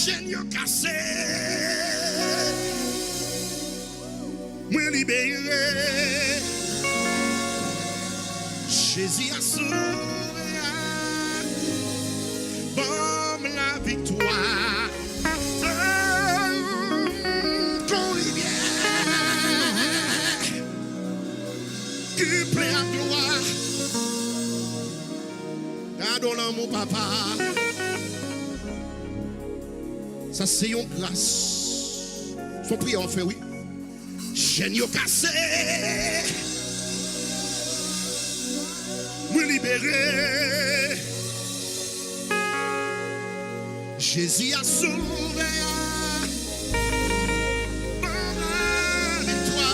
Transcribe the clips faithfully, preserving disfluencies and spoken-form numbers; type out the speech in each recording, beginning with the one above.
Chèn yo kase. Mwen libere. Jezi a sove a. Ban m laviktwa. Kon rivyè ki plen ak glwa. Gade yon lanmou, papa. Sa se yon gras. Se yon priyè w ap fè, wi. Chèn yo kase. Mwen libere. Jezi a sove a. Ban m laviktwa.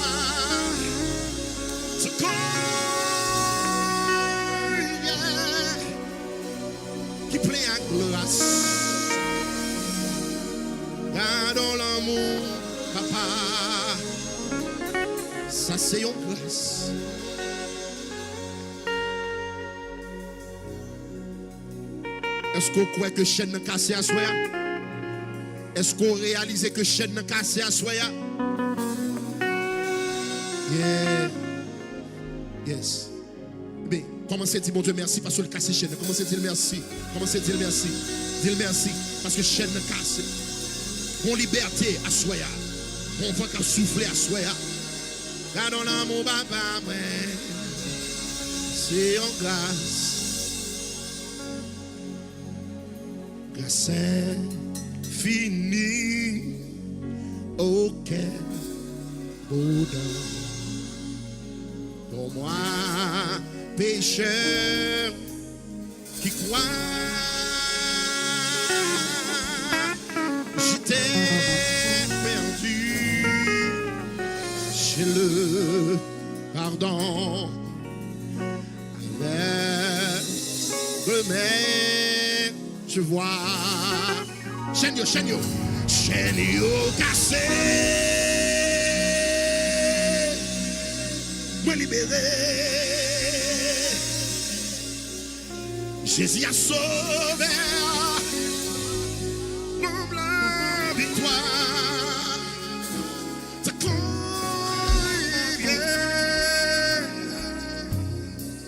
Se kon rivyè ki plen ak gras. Gade yon lanmou, papa. Sa se yon gras. Èske w kwè ke chèn nan kase aswè a? Èske w reyalize ke chèn nan kase aswè a? Yeah. Yes. Ebyen, kòmanse di Bondye mèsi paske l kase chèn nan. Kòmanse di l mèsi. Kòmanse di l mèsi. Di l mèsi paske chèn nan kase. Gon libète aswè a. Gon van k ap soufle aswè a. Gade yon lanmou, papa mwen. Se yon gras. Grâce infinie au cœur boudin. Pour moi, pécheur qui crois, j'étais perdu. J'ai le pardon avec remède, je vois. Chèn yo, chèn yo. Chèn yo kase. Mwen libere. Jezi a sove. Ban m laviktwa. Tankou rivyè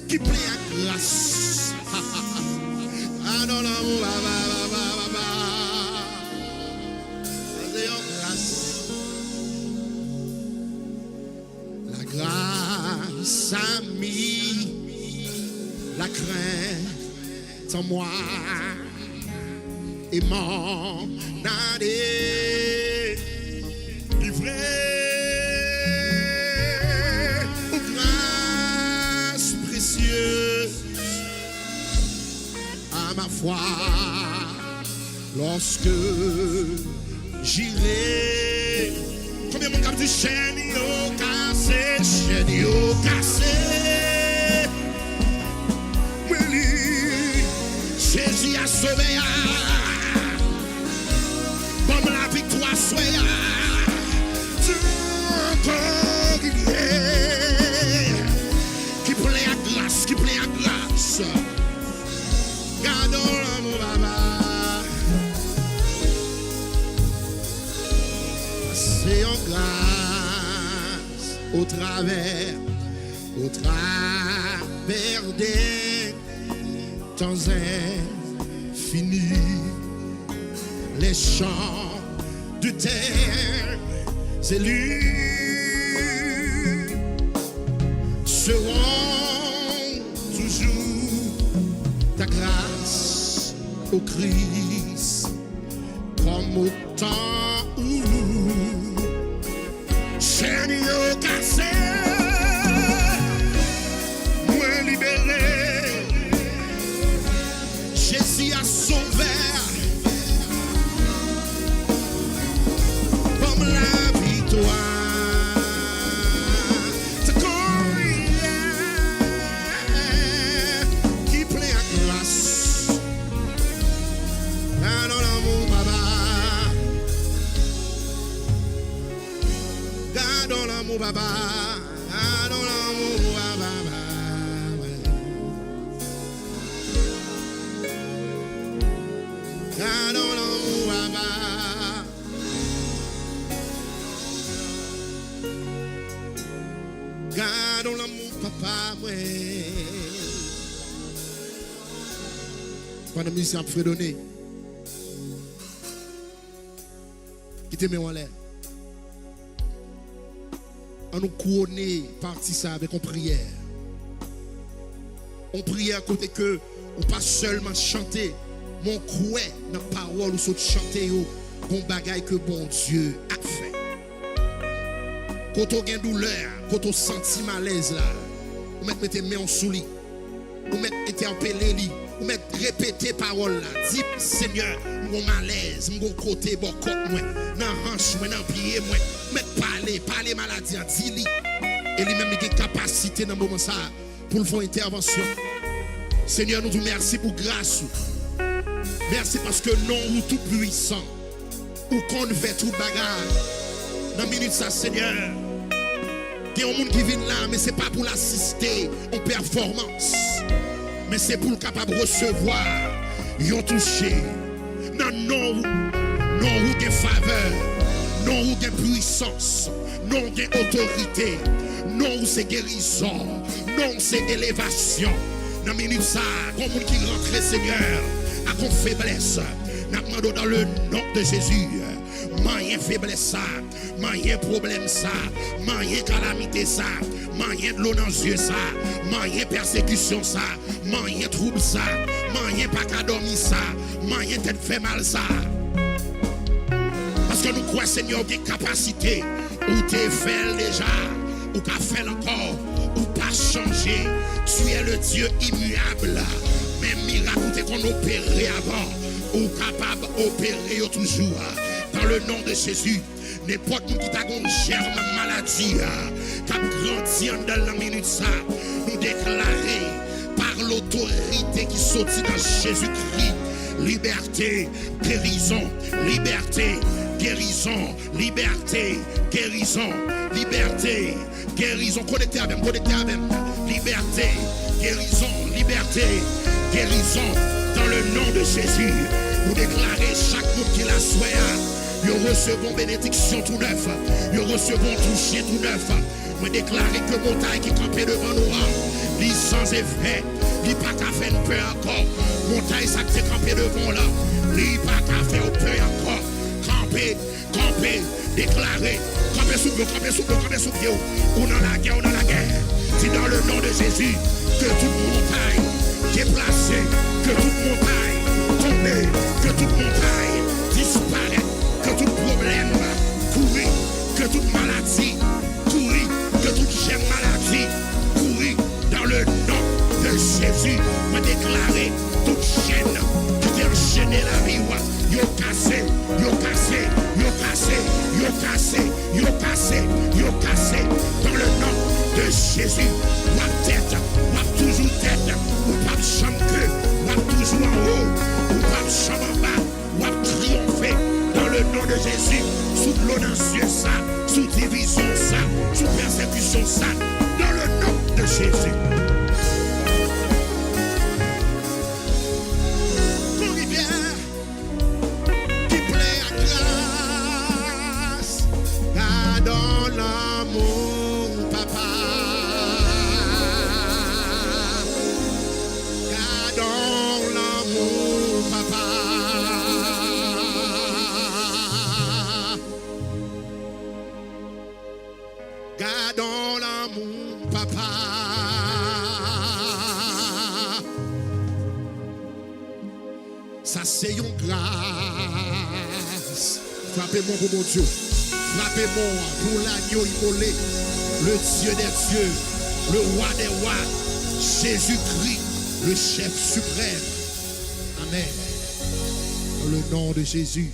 ki plen ak gras. Adan lanmou, papa, papa, papa. Sa se yon gras. La grâce a mis la crainte en moi et m'en a délivré. Aux grâces précieuses à ma foi, lorsque j'irai. Konbyen moun k ap di chèn yo kase, chèn yo kase? Mwen li, Jezi a sove a. Ban m laviktwa aswè a. Tankou rivyè ki plen ak gras, ki plen ak gras. Gade yon lanmou, papa. Se yon gras au travers, au travers des temps infinis. Les champs de terre élus seront toujours ta grâce, ô Christ, comme au temps où chèn yo kase, mwen libere. Jezi a sove. Ban m laviktwa. Tankou rivyè ki plen ak gras. Gade yon lanmou, papa. Gade yon lanmou, papa. Gade yon lanmou, papa. Gade yon lanmou, papa. Lanmou papa mwen. Pandan mizisyen ap fredone, kite men w anlè. Ann nou kouwone pati sa avèk yon priyè. Yon priyè kote ke ou pa sèlman chante, men w kwè nan pawòl ou sot chante yo, gon bagay ke Bondye ap fè. Kote w gen doulè a, kote w santi malèz la, ou mèt mete men w sou li. Ou mèt entèpele li. Ou mèt repete pawòl la. Di, Senyè, m gon malèz, m gon kote bò kòk mwen, nan hanch mwen, nan pye mwen. Ou mèt pale, pale maladi a, di li. E li menm li gen kapasite nan moman sa a pou l fè yon entèvansyon. Senyè, nou di w mèsi pou gras ou. Mèsi paske non ou tou pwisan. Ou konn fè tout bagay. Nan minit sa, Senyè, gen yon moun ki vin la, men se pa pou l asiste yon pèfòmans, men se pou l kapab resevwa yon touche. Nan non ou, non ou gen favè, non ou gen pwisans, non ou gen otorite, non ou se gerizon, non ou se elevasyon. Nan minit sa, gon moun ki rantre, Senyè, ak yon feblès, n ap mande w dans le nom de Jésus, manyen feblès sa, manyen pwoblèm sa, manyen kalamite sa, manyen dlo nan zye sa, manyen pèsekisyon sa, manyen twoub sa, manyen pa ka dòmi sa, manyen tèt fè mal sa. Paske nou kwè, Senyè, ou gen kapasite, ou te fè l deja, ou ka fè l ankò, ou pa chanje. Tu es le Dieu immuable. Men mirak ou te konn opere avan, ou kapab opere yo toujou. Dans le nom de Jésus, nenpòt moun ki ta gon jèm maladi a, k ap grandi anndan l nan minit sa, nou deklare, pa lotorite ki soti nan Jezikri, libète, gerizon, libète, gerizon, libète, gerizon, libète, gerizon. Konekte avè m, konekte avè m. Libète, gerizon, libète, gerizon. Dans le nom de Jésus, nou deklare chak moun ki la swè a, yo resevwa yon benediksyon tou nèf, yo resevwa yon touche tou nèf. Mwen deklare ke montay ki kanpe devan nou an, li san efè, li pa ka fè n pè ankò. Montay sa k te kanpe devan w la, li pa ka fè w pè ankò. Kanpe, kanpe, deklare. Kanpe sou pye w, kanpe sou pye w, kanpe sou pye w. Ou nan lagè, ou nan lagè. Di dans le nom de Jésus, ke tout montay deplase, ke tout montay tonbe, ke tout montay disparèt, ke tout pwoblèm kouri, ke tout maladi kouri, ke tout jèm maladi kouri. Dans le nom de Jésus, mwen deklare tout chèn ki te anchene lavi w, yo kase, yo kase, yo kase, yo kase, yo kase, yo kase. Dans le nom de Jésus, w ap tèt, w ap toujou tèt, ou p ap janm ke, w ap toujou anwo, ou p ap janm anba. W ap triyonfe dans le nom de Jésus sou dlo nan zye sa, sou divizyon sa, sou pèsekisyon sa, dans le nom de Jésus. Yon rivyè ki plen ak gras, gadon lanmou papa. Gadon lanmou papa. Gadon lanmou papa. Sa se yon gras. Frape men w pou Bondye. Frape men w pou l'agneau immolé, le Dieu des dieux, le roi des rois, Jésus-Christ, le chef suprême. Amen. Dans le nom de Jésus.